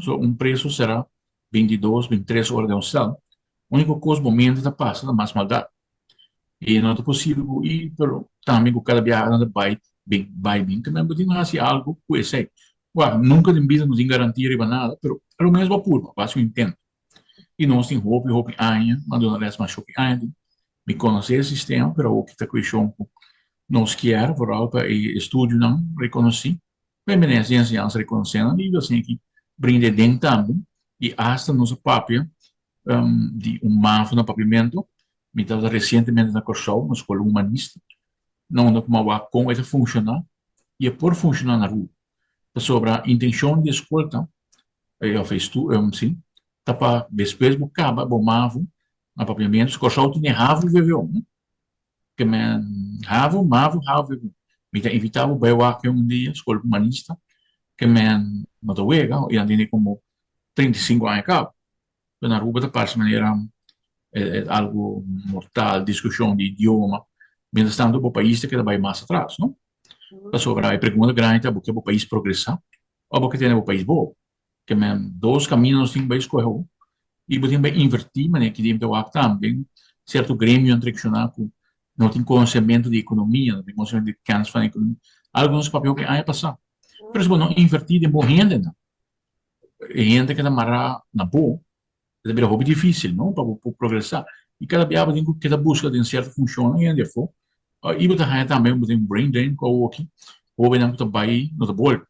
So un preso será 22, 23 ora den un sel. Úniko kos bo mente ta pasa ta mas maldat. I no ta posibel ku i pero tambe ku kada biaha nan ta bai bin bai bin ke men bo tin ku hasi algu ku esei. Wak, nunka den bida no tin garantia riba nada, pero a lo menos bo a purba, bo a hasi un intento. I nos tin hopi hopi aña, m'a duna les masha hopi aña tin. Mi konosé e sistema, pero awor ki ta kueshon ku nos kier, vooral pa e estudionan rekonosí, pa e minister di enseñansa rekonosé nan i asina ki brinda e den tambe. I asta nos a papia di un mavo na papiamentu. Mi tabata resientemente na Kòrsou, na Skol Humanista, na unda ku mi a wak kon e ta funshoná i e por funshoná na Aruba. Pasobra intenshon di e skol ta, òf e si, ta pa despues bo kaba bo mavo na papiamentu. Kòrsou tin e havo VVO, no? Ke men havo, mavo, havo, VVO. Mi ta invitá bo bai wak un dia, Skol Humanista, ke men no ta wega, i nan tene komo 35 aña kaba. Pero na Aruba ta parse manera algo mortal, discusion di idioma. Mientras tanto bo pais ta keda bai mas atras, no? Pasobra e pregunta grandi ta bo ke bo pais progresa of bo ke tene bo pais bobo? Ke men dos camino nos tin bai scoge awo y bo tin bai inverti manera ki den ta wak tambe cierto gremionan tradicional cu no tin conocemento di economia, no tin conocemento di kennis van economia. Algo nos papia hopi aña pasa. Pero si bo no inverti den bo hendenan, e hende ku ta mará na bo, e ta bira hopi difísil, no, pa bo por progresá. I kada bia bo tin ku keda buska den sierto funshonnan hende afó. I bo ta haña tambe bo tin un brain drain ku awoki hóbennan ku ta bai no ta bolbe.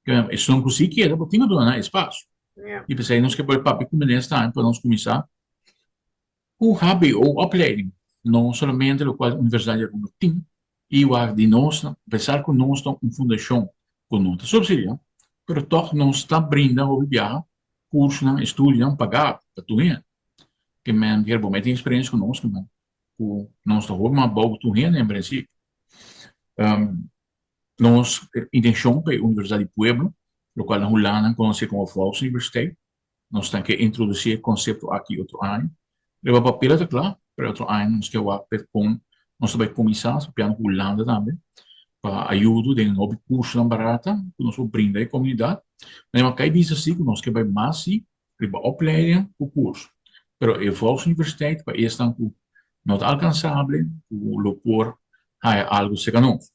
Esun ku si keda bo tin ku duna nan espasio. I p'esei nos ke por papia ku minister tambe pa nos kuminsá Ku HBO-opleiding, no solamente lokual Universidat di Aruba tin i wak di nos, apesar ku nos ta un fundashon ku no ta supsidiá, pero tòg nos ta brinda hopi biaha kursonan, estudionan pagá pa tur hende. Ke men kier bo mei tin eksperensia ku nos, ke men ku nos ta hopi mas abou ku tur hende en prinsipio. Nos intenshon pa e Universidat di Pueblo, lokual na Hulanda nan konosé komo Volksuniversiteit, Nos ta ke introdusí e konsepto aki otro aña. Riba papel a ta kla, pero otro aña nos ke wak p'e kon nos ta bai kuminsá, papiando ku Hulanda tambe, pa ayudo den hopi kursonan barata ku nos por brinda e komunidat. Manera mi a kai bisa si ku nos ke bai mas si riba opleiding ku kurso. Pero e Volksuniversiteit pa esnan ku no ta alkansable ku lo por haya algu serka nos.